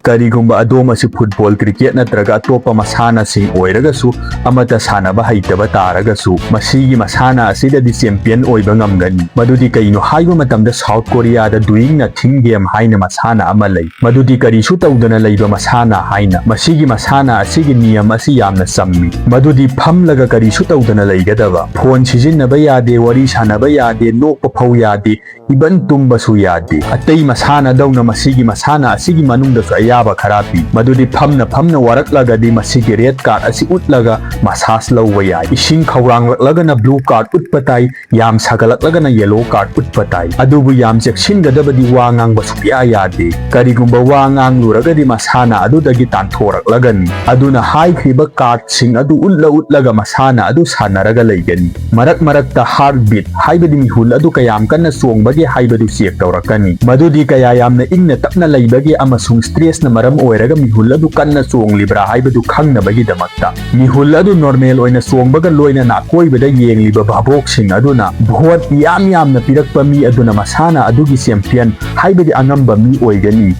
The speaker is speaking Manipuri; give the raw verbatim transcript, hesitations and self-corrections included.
ꯀꯔꯤꯒꯨꯝꯕ ꯑꯗꯣꯝ ꯑꯁꯤ ꯐꯨꯠꯕꯣꯜ, ꯀ꯭ꯔꯤꯀꯦꯠ ꯅꯠꯇ꯭ꯔꯒ ꯑꯇꯣꯞꯄ ꯃꯁꯥꯟꯅꯁꯤꯡ ꯑꯣꯏꯔꯒꯁꯨ ꯑꯃꯠꯇ ꯁꯥꯟꯅꯕ ꯍꯩꯇꯕ ꯇꯥꯔꯒꯁꯨ, ꯃꯁꯤꯒꯤ ꯃꯁꯥꯟꯅ ꯑꯁꯤꯗꯗꯤ ꯆꯦꯝꯄꯤꯌꯟ ꯑꯣꯏꯕ ꯉꯝꯒꯅꯤ꯫ ꯃꯗꯨꯗꯤ ꯀꯩꯅꯣ ꯍꯥꯏꯕ ꯃꯇꯝꯗ, ꯁꯥꯎꯠ ꯀꯣꯔꯤꯌꯥꯗ Doing Nothing Game ꯍꯥꯏꯅ ꯃꯁꯥꯟꯅ ꯑꯃ ꯂꯩ꯫ ꯃꯗꯨꯗꯤ ꯀꯔꯤꯁꯨ ꯇꯧꯗꯅ ꯂꯩꯕ ꯃꯁꯥꯟꯅ ꯍꯥꯏꯅ꯫ ꯃꯁꯤꯒꯤ ꯃꯁꯥꯟꯅ ꯑꯁꯤꯒꯤ ꯅꯤꯌꯝ ꯑꯁꯤ ꯌꯥꯝꯅ ꯆꯝꯃꯤ꯫ ꯃꯗꯨꯗꯤ ꯐꯝꯂꯒ ꯀꯔꯤꯁꯨ ꯇꯧꯗꯅ ꯂꯩꯒꯗꯕ꯫ ꯐꯣꯟ ꯁꯤꯖꯤꯟꯅꯕ ꯌꯥꯗꯦ, ꯋꯥꯔꯤ ꯁꯥꯟꯅꯕ ꯌꯥꯗꯦ, ꯅꯣꯛꯄ ꯐꯥꯎ ꯌꯥꯗꯦ, even ꯇꯨꯝꯕꯁꯨ ꯌꯥꯗꯦ꯫ ꯑꯇꯩ ꯃꯁꯥꯟꯅꯗꯧꯅ ꯃꯁꯤꯒꯤ ꯃꯁꯥꯟꯅ ꯑꯁꯤꯒꯤ ꯃꯅꯨꯡꯗꯁꯨ ꯑꯌꯥꯕ ꯈꯔ ꯄꯤ꯫ ꯃꯗꯨꯗꯤ ꯐꯝꯅ ꯐꯝꯅ ꯋꯥꯔꯛꯂꯒꯗꯤ ꯃꯁꯤꯒꯤ ꯔꯦꯗ ꯀꯥꯔꯗ ꯑꯁꯤ ꯎꯠꯂꯒ ꯃꯁꯥꯖ ꯂꯧꯕ ꯌꯥꯏ꯫ ꯏꯁꯤꯡ ꯈꯧꯔꯥꯡꯂꯛꯂꯒꯅ ꯕ꯭ꯂꯨ ꯀꯥꯔꯗ ꯎꯠꯄ ꯇꯥꯏ, ꯌꯥꯝ ꯁꯥꯒꯠꯂꯛꯂꯒꯅ ꯌꯦꯂꯣ ꯀꯥꯔꯗ ꯎꯠꯄ ꯇꯥꯏ꯫ ꯑꯗꯨꯕꯨ ꯌꯥꯝ ꯆꯦꯛꯁꯤꯟꯒꯗꯕꯗꯤ, ꯋꯥ ꯉꯥꯡꯕ ꯁꯨꯛꯌꯥ ꯌꯥꯗꯦ꯫ ꯀꯔꯤꯒꯨꯝꯕ ꯋꯥ ꯉꯥꯡꯂꯨꯔꯒꯗꯤ ꯃꯁꯥꯟꯅ ꯑꯗꯨꯗꯒꯤ ꯇꯥꯟꯊꯣꯔꯛꯂꯒꯅꯤ꯫ ꯑꯗꯨꯅ ꯍꯥꯏꯈ꯭ꯔꯤꯕ ꯀꯥꯔꯗꯁꯤꯡ ꯑꯗꯨ ꯎꯠꯂ ꯎꯠꯂꯒ ꯃꯁꯥꯟꯅ ꯑꯗꯨ ꯁꯥꯟꯅꯔꯒ ꯂꯩꯒꯅꯤ꯫ ꯃꯔꯛ ꯃꯔꯛꯇ ꯍꯥꯔꯠ ꯕꯤꯠ, ꯍꯥꯏꯕꯗꯤ ꯃꯤꯍꯨꯜ ꯑꯗꯨ ꯀꯌꯥꯝ ꯀꯟꯅ ꯆꯣꯡꯕꯒꯦ ꯍꯥꯏꯕꯗꯨ ꯆꯦꯛ ꯇꯧꯔꯛꯀꯅꯤ꯫ ꯃꯗꯨꯗꯤ ꯀꯌꯥ ꯌꯥꯝꯅ ꯏꯪꯅ ꯇꯞꯅ ꯂꯩꯕꯒꯦ ꯑꯃꯁꯨꯡ ꯁ꯭ꯇ꯭ꯔꯦꯁꯅ ꯃꯔꯝ ꯑꯣꯏꯔꯒ ꯃꯤꯍꯨꯜ ꯑꯗꯨ ꯀꯟꯅ ꯆꯣꯡꯂꯤꯕ꯭ꯔꯥ ꯍꯥꯏꯕꯗꯨ ꯈꯪꯅꯕꯒꯤꯗꯃꯛꯇ꯫ ꯃꯤꯍꯨꯜ ꯑꯗꯨ ꯅꯣꯔꯃꯦꯜ ꯑꯣꯏꯅ ꯆꯣꯡꯕꯒ ꯂꯣꯏꯅꯅ ꯑꯀꯣꯏꯕꯗ ꯌꯦꯡꯂꯤꯕ ꯚꯥꯕꯣꯛꯁꯤꯡ ꯑꯗꯨꯅ ꯚꯣꯠ ꯌꯥꯝ ꯌꯥꯝꯅ ꯄꯤꯔꯛꯄ ꯃꯤ ꯑꯗꯨꯅ ꯃꯁꯥꯟꯅ ꯑꯗꯨꯒꯤ ꯆꯦꯝꯄꯤꯌꯟ, ꯍꯥꯏꯕꯗꯤ ꯑꯉꯝꯕ ꯃꯤ ꯑꯣꯏꯒꯅꯤ꯫